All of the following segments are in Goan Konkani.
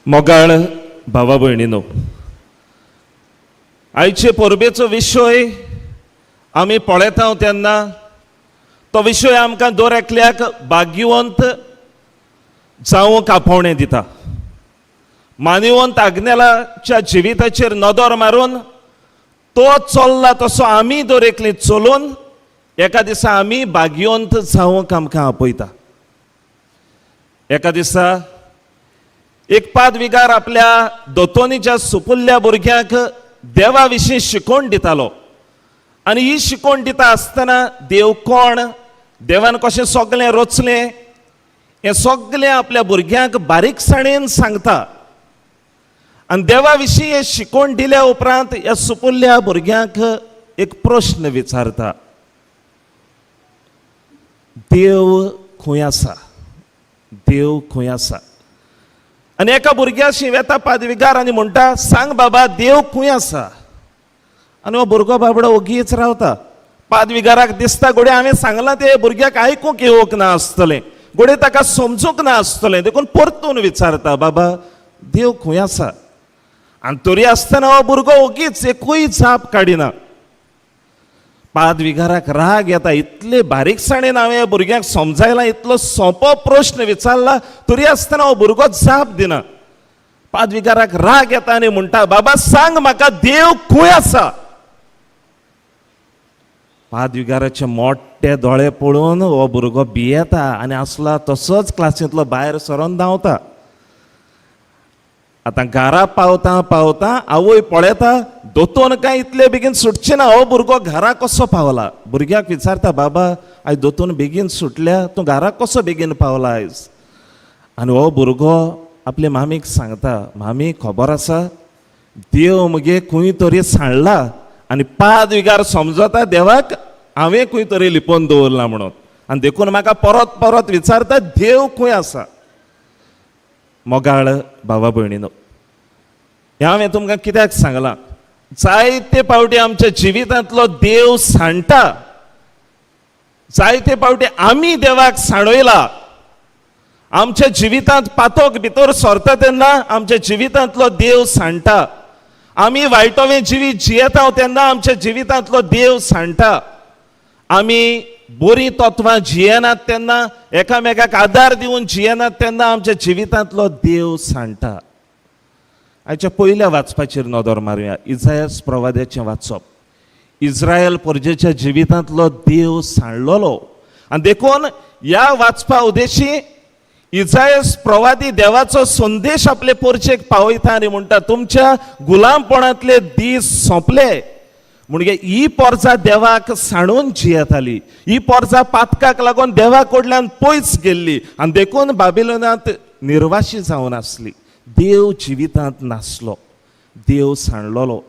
मोगाळ भावा भयणीनो, आयचे परबेचो विशय आमी पळयता तेन्ना तो विशय आमकां दर एकल्याक भाग्यवंत जावंक आपोवणें दिता. मानिवंत आग्नेलाच्या जिविताचेर नदर मारून तो चल्ला तसो आमी दर एकली चलून एका दिसा आमी भाग्यवंत जावंक आमकां आपयता. एका दिसा एक पादविगार आपल्या दोतोनीच्या सुपुल्ल्या भुरग्यांक देवा विशीं शिकोवण दितालो आनी ही शिकोवण दिता आसतना देव कोण, देवान कशें सगळें रचलें हें सगळें आपल्या भुरग्यांक बारीकसाणेन सांगता. आनी देवा विशीं हें शिकोवण दिल्या उपरांत ह्या सुपुल्ल्या भुरग्यांक एक प्रश्न विचारता, देव खंय आसा, देव खंय आसा? आनी एका भुरग्याशी वेता पादविगार आनी म्हणटा, सांग बाबा देव खंय आसा? आनी हो भुरगो बाबडो ओगीच रावता. पादविगाराक दिसता घडये हांवें सांगलां तें भुरग्याक आयकूंक येवंक ना आसतलें, घडये ताका समजूंक ना आसतलें, देखून परतून विचारता, बाबा देव खंय आसा? आनी तरी आसतना हो भुरगो ओगीच एकूय जाप काडिना. पादविगाराक राग येता, इतले बारीकसाणेन हांवें भुरग्यांक समजायला, इतलो सोंपो प्रश्न विचारला तरी आसतना हो भुरगो जाप दिना. पादविगाराक राग येता आनी म्हणटा, बाबा सांग म्हाका देव खंय आसा? पादविगाराचे मोठे दोळे पळोवन हो भुरगो भियेता आनी आसला तसोच क्लासींतलो भायर सरोन धांवता. आतां घरा पावता पावता आवय पळयता दोतोन काय इतले बेगीन सुटचे ना, हो भुरगो घरा कसो पावला? भुरग्याक विचारता, बाबा आयज दोतोन बेगीन सुटल्या, तूं घरा कसो बेगीन पावला आयज? आनी हो भुरगो आपले मामीक सांगता, मामी खबर आसा देव मगे खंय तरी सांडला आनी पादविगार समजता देवाक हांवें खंय तरी लिपोवन दवरला म्हणून, आनी देखून म्हाका परत परत विचारता देव खंय आसा? मोगाळ भावा भयणीनो, हें हांवें तुमकां कित्याक सांगलां, जायते फावटी आमच्या जिवितांतलो देव सांडटा, जायते फावटी आमी देवाक सांडयला. आमच्या जिवितांत पातोक भितर सरता तेन्ना आमच्या जिवितांतलो देव सांडटा. आमी वायटोवें जिवीत जियेता तेन्ना आमच्या जिवितांतलो देव सांडटा. आमी बरीं तत्वां जियेनात तेन्ना, एकामेकाक आदार दिवन जियेनात तेन्ना आमच्या जिवितांतलो देव सांडटा. आयच्या पयल्या वाचपाचेर नदर मारुया. इजायस प्रवाद्याचें वाचप. इस्रायल प्रजेच्या जिवितांतलो देव सांडलेलो आनी देखून ह्या वाचपा उद्देशी इजायस प्रवादी देवाचो संदेश आपले पोरचेक पावयता आनी म्हणटा, तुमच्या गुलामपणांतले दीस सोंपले. म्हणजे ही पोरजा देवाक सांडून जियेताली, ही पोरजा पातकाक लागून देवा कडल्यान पयस गेल्ली आनी देखून बाबिलोनांत निर्वाशी जावन आसली. देव जिवितांत नासलो, देव सांडलेलो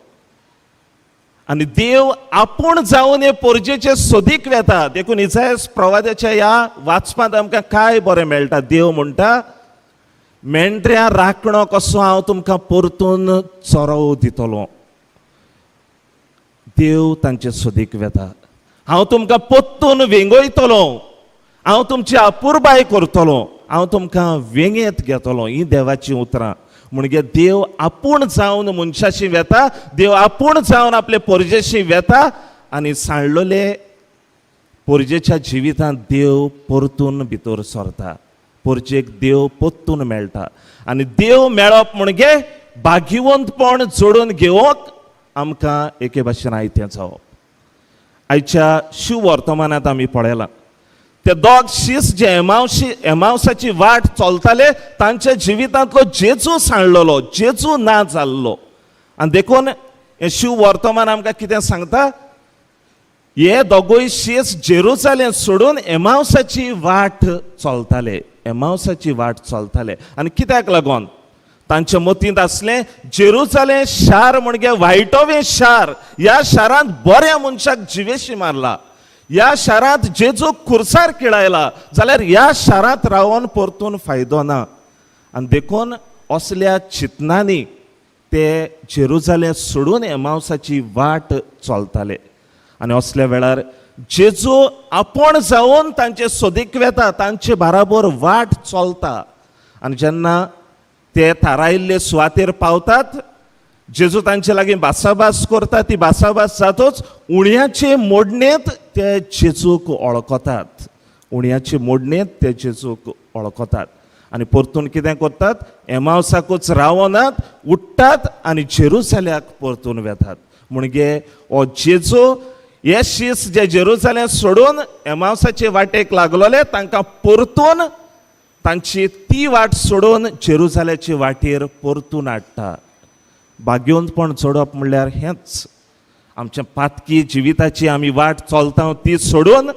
आनी देव आपूण जावन हे पोरजेचे सोदीक वेता. देखून इजायस प्रवाद्याच्या ह्या वाचपांत आमकां काय बरें मेळटा. देव म्हणटा, मेंढऱ्या राखणो कसो हांव तुमकां परतून चरोव दितलो. देव तांचे सोदीक वेता. हांव तुमकां परतून वेंगयतलो, हांव तुमची अपुरबाय करतलो, हांव तुमकां वेंगेंत घेतलो. ही देवाचीं उतरां. म्हणजे देव आपूण जावन मनशाशी वेता, देव आपूण जावन आपले पोरजेशी वेता आनी सांडलेले पोरजेच्या जिवितांत देव परतून भितर सरता. पोरजेक देव परतून मेळटा आनी देव मेळप म्हणजे भाग्यवंतपण जोडून घेवप आमकां एके भाशेन आयतें जावप. आयच्या शिव वर्तमानांत आमी पळयलां ते दोग शीस जे एमावसाची वाट चलताले तांच्या जिवितांतलो जेजू सांडलेलो, जेजू ना जाल्लो. आनी देखून हें शिव वर्तमान आमकां कितें सांगता, हे दोगूय शीस जेरुजालेम सोडून एमावसाची वाट चलताले, एमावसाची वाट चलताले. आनी कित्याक लागून तांच्या मतींत आसलें जेरुजालेम शार म्हणजे वायटोवें शार, ह्या शारांत बऱ्या मनशाक जिवेशी मारला, ह्या शारांत जेजू खुर्सार किळायला, जाल्यार ह्या शारांत रावन परतून फायदो ना. आनी देखून असल्या चिंतनांनी ते जेरुजालेम सोडून एमावसाची वाट चलताले. आनी असल्या वेळार जेजू आपूण जावन तांचे सोदीक वेता, तांचे बाराबर वाट चलता. आनी जेन्ना ते थारायल्ले सुवातेर पावतात. जेजू तांचे लागीं भासाभास करता. ती भासाभास जातच उण्याचे मोडणेंत ते जेजूक वळखतात. उण्याचे मोडणेंत ते जेजूक वळखतात आनी परतून कितें करतात? एमावसाकूच रावनात, उठ्ठात आनी जेरुजाल्याक परतून वेतात. म्हणजे हो जेजू हे शीस जे जेरुजालें सोडून एमावसाचे वाटेक लागलोले, तांकां परतून तांची ती वाट सोडून जेरुजाल्याचे वाटेर परतून हाडटा. भाग्यवंतपण जोडप म्हणल्यार हेंच. आमच्या पातकी जिविताची आमी वाट चलता ती सोडून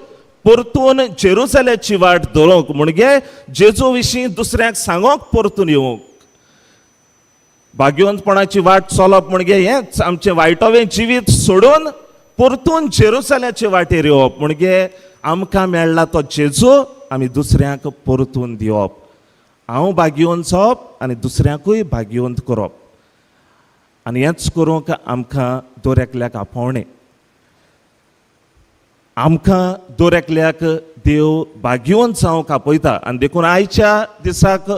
परतून जेरुजाल्याची वाट धरूंक, म्हणजे जेजू विशीं दुसऱ्यांक सांगोंक परतून येवंक. भाग्यवंतपणाची वाट चलप म्हणजे हेंच. आमचें वायटोवें जिवीत सोडून परतून जेरुजाल्याचे वाटेर येवप, म्हणजे आमकां मेळ्ळा तो जेजू आमी दुसऱ्यांक परतून दिवप. हांव भाग्यवंत जावप आनी दुसऱ्यांकूय भाग्यवंत करप. आनी हेंच करूंक आमकां दर एकल्याक आपोवणें. आमकां दर एकल्याक देव भाग्यवंत जावंक आपयता. आनी देखून आयच्या दिसाक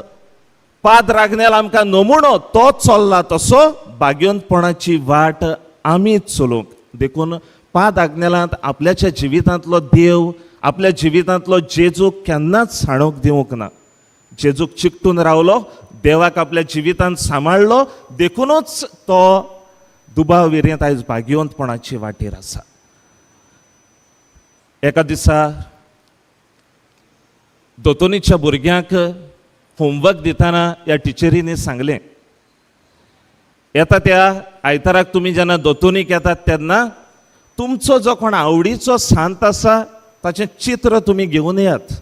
पाद रागनेल आमकां नमुणो तो चल्ला तसो भाग्यवंतपणाची वाट आमी चलोवंक. देखून पाद आग्नेलांत आपल्याच्या जिवितांतलो देव, आपल्या जिवितांतलो जेजूक केन्नाच सांडूंक दिवंक ना. जेजूक चिकटून रावलो, देवाक आपल्या जिवितांत सांबाळ्ळो, देखुनूच तो दुबाव विरेंत आयज भाग्यवंतपणाची वाटेर आसा. एका दिसा दोतोनीच्या भुरग्यांक होमवर्क दितना ह्या टिचरींनी सांगलें, येता त्या आयताराक तुमी जेन्ना दोतोनीक येतात तेन्ना तुमचो जो कोण आवडीचो सांत आसा ताचें चित्र तुमी घेवन येयात.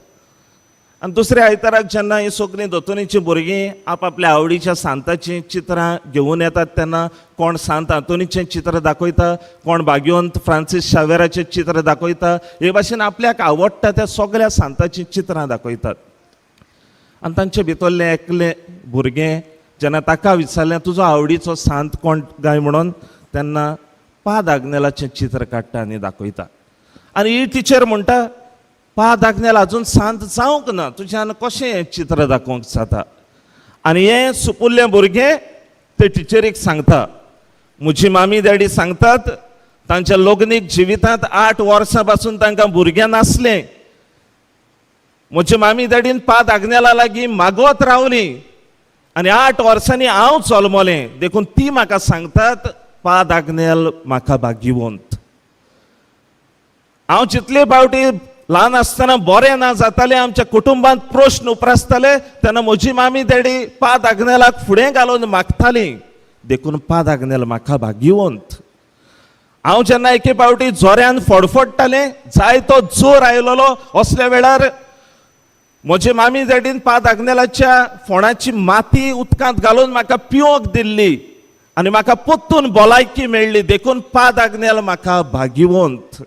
आनी दुसऱ्या आयताराक जेन्ना हीं सगळीं दोतोनीचीं भुरगीं आपआपल्या आवडीच्या सांताचीं चित्रां घेवन येतात तेन्ना कोण सांत आंतोनीचें चित्र दाखयता, कोण भाग्यवंत फ्रांसीस शावेराचें चित्र दाखयता. हे भाशेन आपल्याक आवडटा त्या सगळ्या सांताचीं चित्रां दाखयतात. आनी तांचे भितरलें एकलें भुरगें जेन्ना ताका विचारलें, तुजो आवडीचो सांत कोण काय म्हणून, तेन्ना पाद आग्नेलाचें चित्र काडटा आनी दाखयता. आनी ही टिचर म्हणटा, पाद आग्नेल अजून सांत जावंक ना, तुज्यान कशें हें चित्र दाखोवंक जाता? आनी हें सुपुल्लें भुरगें ते टिचरीक सांगता, म्हजी मामी डॅडी सांगतात, तांच्या लग्नीक जिवितांत 8 वर्सां पासून तांकां भुरगें नासलें. म्हजी मामी डॅडीन पाद आग्नेला लागीं मागत रावली आनी 8 वर्सांनी हांव जल्मलें. देखून ती म्हाका सांगतात, पाद आग्नेल म्हाका भाग्यवंत. हांव जितले फावटी ल्हान आसतना बरें ना जातालें, आमच्या कुटुंबांत प्रश्न उप्रासताले, तेन्ना म्हजी मामी डॅडी पाद आग्नेलाक फुडें घालून मागताली. देखून पाद आग्नेल म्हाका भाग्यवंत. हांव जेन्ना एके फावटी जोऱ्यान फडफडटालें, जायतो जोर आयलोलो, असल्या वेळार म्हजे मामी डॅडीन पाद आग्नेलाच्या फोणाची माती उदकांत घालून म्हाका पिवंक दिल्ली आनी म्हाका परतून भलायकी मेळ्ळी. देखून पाद आग्नेल म्हाका भाग्यवंत.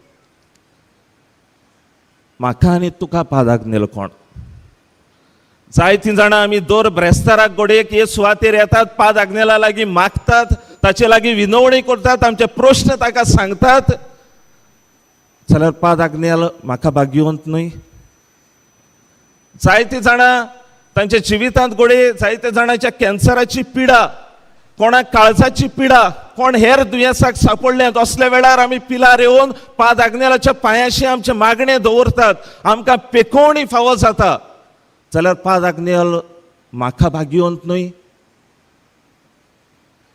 म्हाका आनी तुका पाद आग्नेल कोण? जायतीं जाणां आमी दर ब्रेस्ताराक घडयेक हे सुवातेर येतात, पाद आग्नेला लागीं मागतात, ताचे लागीं विनवणी करतात, आमचे प्रश्न ताका सांगतात. जाल्यार पाद आग्नेल म्हाका भाग्यवंत न्हय? जायतीं जाणां तांच्या जिवितांत घडये जायते जाणांच्या कॅन्सराची पिडा, कोणाक काळजाची पिडा, कोण हेर दुयेंसाक सापडले, असल्या वेळार आमी पिलार येवन पाद आग्नेलाच्या पांयाशी आमचें मागणें दवरतात, आमकां पेकोवणी फावो जाता. जाल्यार पाद आग्नेल म्हाका भाग्यवंत न्हय?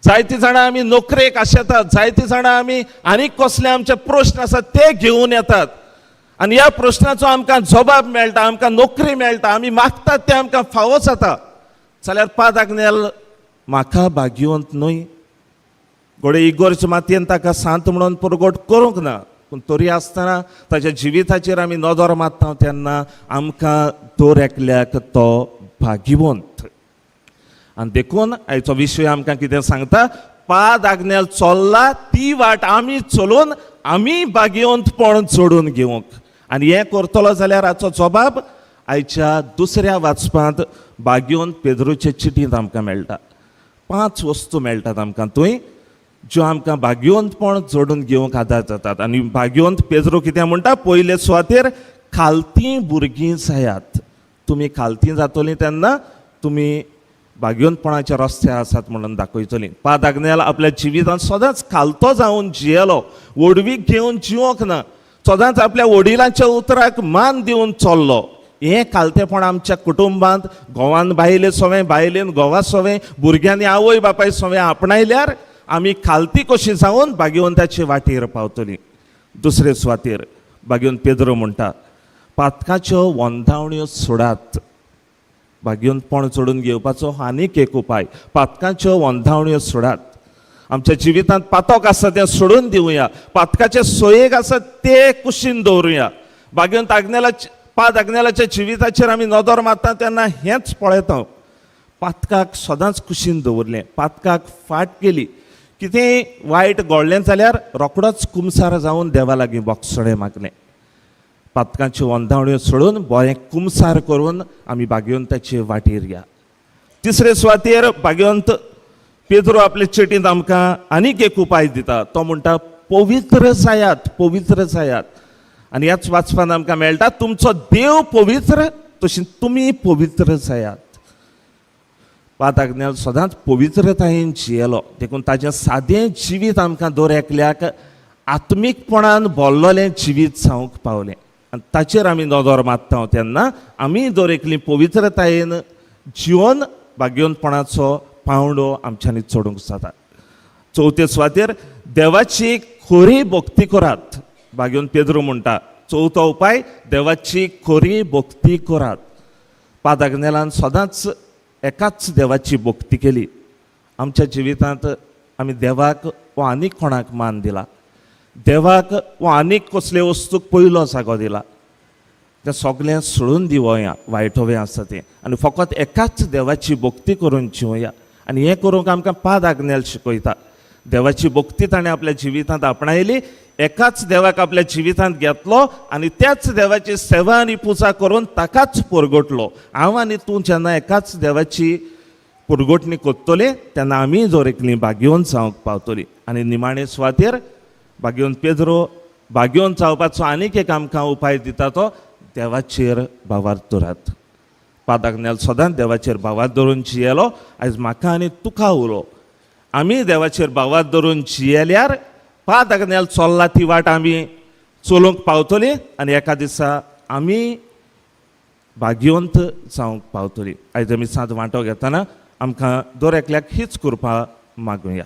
जायतीं जाणां आमी नोकरेक आशेतात, जायतीं जाणां आमी आनीक कसले आमचे प्रश्न आसात ते घेवन येतात आनी ह्या प्रश्नाचो आमकां जबाब मेळटा, आमकां नोकरी मेळटा, आमी मागतात तें आमकां फावो जाता. जाल्यार पाद आग्नेल म्हाका भाग्यवंत न्हय? घडये इगोर्ज मातयेन ताका सांत म्हणून परगट करूंक ना, पूण तरी आसतना ताच्या जिविताचेर आमी नदर मारता तेन्ना आमकां दर एकल्याक तो भाग्यवंत. आनी देखून आयचो विशय आमकां कितें सांगता? पाद आग्नेल चल्ला ती वाट आमी चलोवन आमी भाग्यवंतपण जोडून घेवंक. आनी हें करतलो जाल्यार हाचो जबाब आयच्या दुसऱ्या वाचपांत भाग्यवंत पेद्रूचे चिटींत आमकां मेळटा. 5 वस्तू मेळटात आमकां थंय, ज्यो आमकां भाग्यवंतपण जोडून घेवंक आदार जातात. आनी भाग्यवंत पेद्रो कितें म्हणटा? पयले सुवातेर खालती भुरगीं जायात. तुमी खालती जातलीं तेन्ना तुमी भाग्यवंतपणाचे रस्ते आसात म्हणून दाखयतली. पाद आग्नेल आपल्या जिवितांत सदांच खालतो जावन जियेलो, व्हडवीक घेवन जिवंक ना, सदांच आपल्या वडिलांच्या उतराक मान दिवन चल्लो. हें खालतेपण आमच्या कुटुंबांत घोवान बायले सवें, बायलेन घोवा सवें, भुरग्यांनी आवय बापाय सवें आपणायल्यार आमी खालती कशी जावन भाग्यवंताचे वाटेर पावतली. दुसरे सुवातेर भाग्यवंत पेद्रो म्हणटा, पातकाच्यो वंदावण्यो सोडात. भाग्यवंतपण चडून घेवपाचो आनीक एक उपाय, पातकाच्यो वंदावण्यो सोडात. आमच्या जिवितांत पातक आसा तें सोडून दिवया, पातकाचे सोयेक आसा ते कुशीन दवरुया. भाग्यवंत आग्नेलाच्या पाद आग्नेलाच्या जिविताचेर आमी नदर मारता तेन्ना हेंच पळयता, पातकाक सदांच कुशीन दवरलें, पातकाक फाट केली. कितेंय वायट घडलें जाल्यार रोकडोच कुमसार जावन देवा लागीं बोगसणें मागलें. पातकांच्यो वंदावण्यो सोडून बरें कुमसार करून आमी भाग्यवंताचे वाटेर या. तिसरे सुवातेर भाग्यवंत पेद्रो आपले चिटींत आमकां आनीक एक उपाय दिता. तो म्हणटा, पवित्र जायात, पवित्र जायात. आनी ह्याच वाचपान आमकां मेळटा, तुमचो देव पवित्र तशी तुमी पवित्र जायात. पाद आग्नेल सदांच पवित्रतायेन जियेलो, देखून ताजें सादें जिवीत आमकां दर एकल्याक आत्मीकपणान भरलेलें जिवीत जावंक पावलें. आनी ताचेर आमी नदर मारता तेन्ना आमी दर एकली पवित्रतायेन जिवन भाग्यवंतपणाचो पांवडो आमच्यांनी चडूंक जाता. चवथे सुवातेर देवाची खरी भक्ती करात. भाग्यवंत पेद्रो म्हणटा, चवथो उपाय, देवाची खरी भक्ती करात. पाद आग्नेलान सदांच एकाच देवाची भक्ती केली. आमच्या जिवितांत आमी देवाक वो आनीक कोणाक मान दिला? देवाक वो आनीक कसले वस्तूक पयलो जागो दिला? तें सगळें सोडून दिवया, वायटोवें आसा तें, आनी फकत एकाच देवाची भक्ती करून जिवया. आनी हें करूंक आमकां पाद आग्नेल शिकयता. देवाची भक्ती ताणें आपल्या जिवितांत आपणायली, एकाच देवाक आपल्या जिवितांत घेतलो आनी त्याच देवाची सेवा आनी पुजा करून ताकाच परगटलो. हांव आनी तूं जेन्ना एकाच देवाची पुरगोटणी करतले तेन्ना आमी जर एकली भाग्यवंत जावंक पावतली. आनी निमाणे सुवातेर भाग्यवंत पेद्रो भाग्यवंत जावपाचो आनीक एक आमकां उपाय दिता, तो देवाचेर भावार्थ दवरात. पादाग्नेल सदांच देवाचेर भावार्थ दवरून जियेलो. आयज म्हाका आनी तुका उलो, आमी देवाचेर भावार्थ दवरून जियेल्यार पाद आग्नेल चल्ला ती वाट आमी चलोवंक पावतली आनी एका दिसा आमी भाग्यवंत जावंक पावतली. आयज आमी सात वांटो घेतना आमकां दर एकल्याक हीच कृपा मागुया.